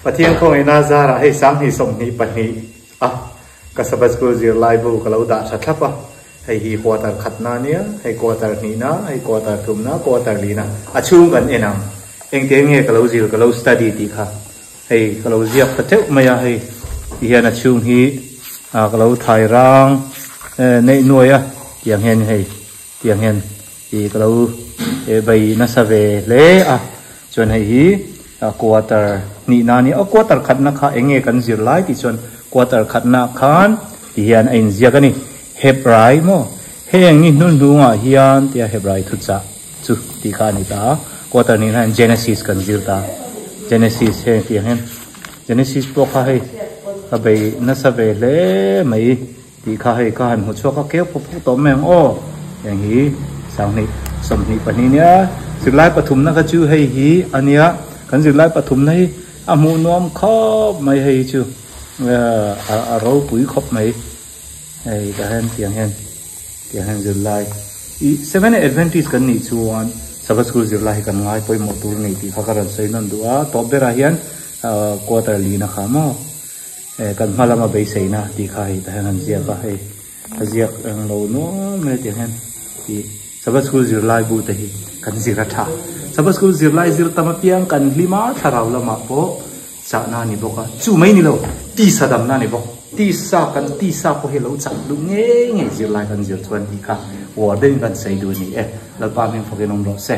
Pathian khawngaihna zarah hei 2022 a ka Sabbath School zirlai bu ka lo dah tha thlap a, hei hi quarter khatna ania, hei quarter hnihna, hei quarter thumna, quarter lina a chhung kan en ang. Engtiang nge ka lo zir ka lo study tih kha hei ka lo ziak ta teuh mai a, hei ti hian a chhung hi ka lo thai rang neih nuai a tiang hian hei tiang hian ih ka lo bei nasa ve hle a chuan hei hi quarter hnihna a nia aw quarter khatna kha eng nge kan zir lai tih chuan quarter khatna khan ti hian a inziak a ni Hebrai maw heng ni hnuhnungah hian tia Hebrai thuchah chu tih kha a ni ta a quarter hnihna hian Genesis kan zir ta Genesis heng tiang hian Genesis pawh kha hei ka bei nasa ve hle mai. Tih kha hei ka han hmu chhuak a, keu pawp pawp tawh mai ang aw. Heng hi 2022 nia zirlai pathumna kha chu hei hi a nia, kan zirlai pathumna hi a hmuh nuam khawp mai hei hi chu a ropui khawp mai hei tah hian tiang hian tiang hian zirlai ih seven adventist kan nih chuan sabbath school zirlai hi kan ngai pawimawh tur a ni tih kha ka rawn sawi nawn duh a, tawp berah hian quarter lina kha maw. Eh kan hma lama beiseina tih kha hei tah hian an ziak a hei a ziak eng lo nual mai a tih hian ih Sabbath school zirlai bu te hi kan zir a tha Sabbath school zirlai zir tam apiang kan hlim a thlarau lamah pawh chahna a ni bawk a chu mai ni lo tisa damna a ni bawk tisa kan tisa pawh hi lo chak duh ngei ngei zirlai kan zir chuan tih kha warden kan sawi duh a ni e Lalpa hming fakin awm rawh se.